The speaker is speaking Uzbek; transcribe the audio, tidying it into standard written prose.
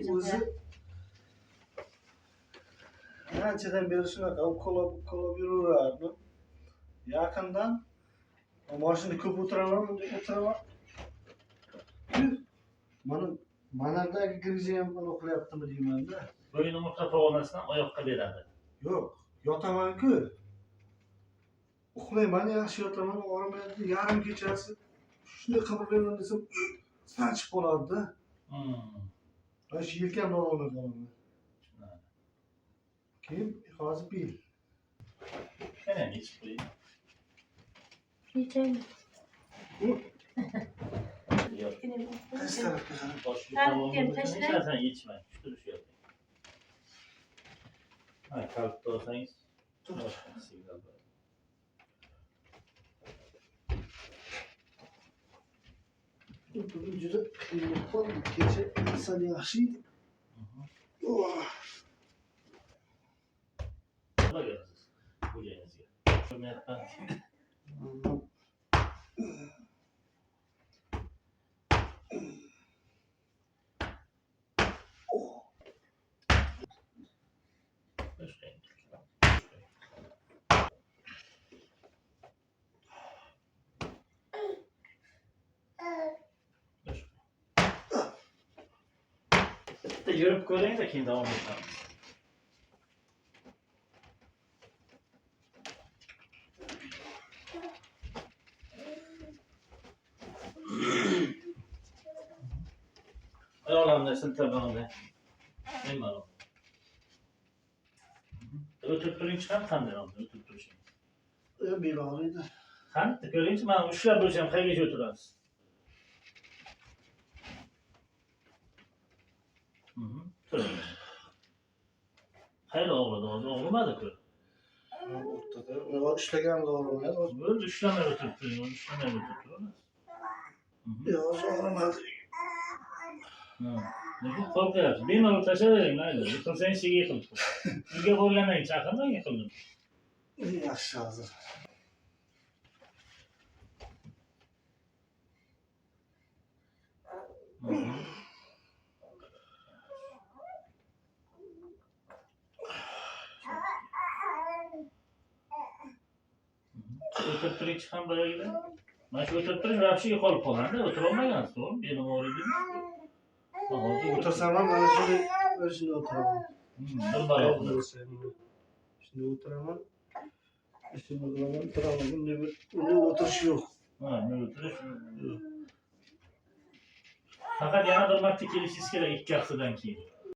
O'zi anchadan beri shunaqa ukolab ukolab yuraverardim. Yaqindan mashinada ko'p o'tiraman, bunday o'tiraman. Mana manadagi grija ham anaqa qilyaptimi deyman-da. Bo'yin umurtqa pog'onasidan oyoqqa beradi. Yo'q, yotaman-ku. Uxlayman, yaxshi yotaman, og'rimaydi. Yarim kechasi shunday qimirlayman desam, sanchib qoladi-da. Mana shu yelkamni ololmay qolaman. Tushunarli. Keyin hozir bel. Qani yechib qo'ying. Yechaymi? Yo'q. Qaysi tarafga qarab? Boshqa Tartib tomonga tashlang. hech narsani yechmang. Shu turish yoting. Ha, kalitni olsangiz boshqa signal beradi. Bugun juda qiyin bo'lib qoldi. Kecha sal yaxshi edi. Oh. Nima berasiz xo'jayingizga? Ko'rmayapman. Boshqa endi. Boshqa. Bitta yurib ko'ring-da, keyin davom etamiz. Oyoqlarimni siltab bunday. Bemalol. O'tirib turingchi ham qanday oldi o'tirib turishingiz? Bel og'riydi. Qani, bitta ko'ringchi, mana ushlab bo'lsam qayergacha o'tirasiz? Turing. Qayerda og'ridi hozir? Og'rimadi-ku. O'rtada. Ishlaganimda og'rimaydi. Bo'ldi, ushlamay o'tirib turing, ushlamay o'tirib turasiz. Yo'q, hozir og'rimadi. Ha. Lekin qo'rqyapsiz. Bemalol tashlayvering, mayli. Yiqilsangiz sizga yiqilib. Uyga borgandan keyin chaqirmang, yiqildim. Yaxshi hozir. O'tirib turingchi ham boyagida. Mana shu o'tirib turish вообще yo'qolib qolganda, o'tirolmagansiz, to'g'rimi? Belim og'riydi. Ha, hozir O'tirsam ham mana shunday, mana shunday o'tiraman. Bir balo qilib. Shunday o'tiraman. Shunday qilaman, turaman. Bunday bir bunday o'tirish yo'q. Ha, bunday o'tirish. Faqat yana bir marta kelishingiz kerak 2 haftadan keyin.